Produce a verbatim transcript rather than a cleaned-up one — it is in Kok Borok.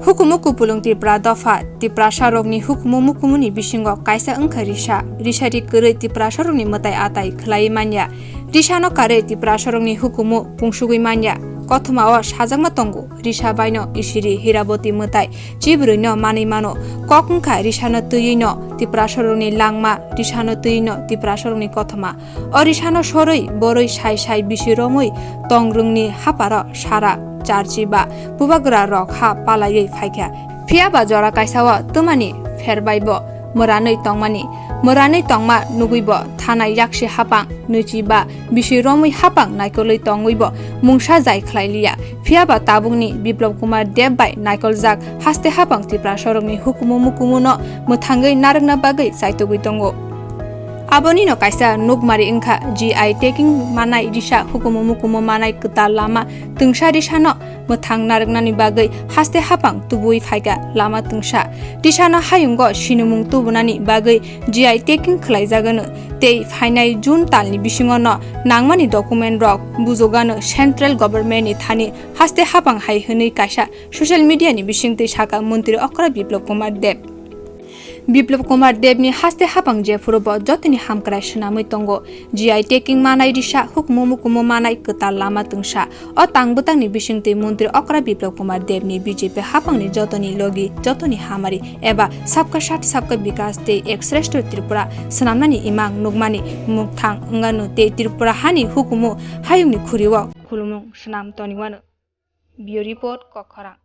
Hukumu kupulung Tripura dopha, Tiprasarokni hukumu mukumuni bisingo kaisa wngkha risa. Risari kwrwi Tiprasarokni mwtai atai khlaiwi manya. Risano karwi Tiprasarokni hukumu pungsugwi manya. Kothomao sajakma tongo, risa baino isiri Hiraboti mwtai chibrwino manwi mano. Kok wngkha risano twiwino Tiprasarokni langma, risano twiwino Tiprasarokni kothoma. O risano sorwi borwi sai sai bisi romwi tongrwngni haparo sara charchi ba bubagra rok ha palaiwi phaikha. Phiya ba jora kaisao twmani pherbaibo mwranwi tongmani, mwranwi tongma nugwibo thanai yaksi hapang nwichi ba bisi romwi hapang naikolwi tongwibo mungsa jai khlai liya. Phiya ba tabukni Biplab Kumar Deb bai naikoljak haste hapang Tiprasarokni hukumu mukumuno mwthangwi narwkna bagwi chaitugwi tongo. Abonino kaisa nukmari wngkha G I tagging manai risa hukumu mukumu manai kwtal lama twngsa risano mwthang narwknani bagwi haste hapang tubuwi phaikha lama twngsa. Risano hayungo sinimung tubunani bagwi G I tagging khlaijagano tei phainai June talni bisingono nangmani document rok bujogano central government ni thani haste hapang hai hwnwi kaisa social media ni bisingtwi sakha Montri Okra Biplab Kumar Deb. Biplab Kumar Debni haste hapang jephuru bo jotoni hamkrai swnamwi tongo. G I tagging manai risa hukumu mukumu manai kwtal lama twngsa. O tang bwtangni bisingtwi Montri Okra Biplab Kumar Debni B J P hapangni jotoni logi, jotoni hamari eba Sabka Sath Sabka Bikas tei Ek Shreshto Tripura swnamnani imang nukmani mwthang wngano tei Tripura hani hukumu hayungni khuriwo khulumung swnam toniwano. Bureau Report, Kokkhorang.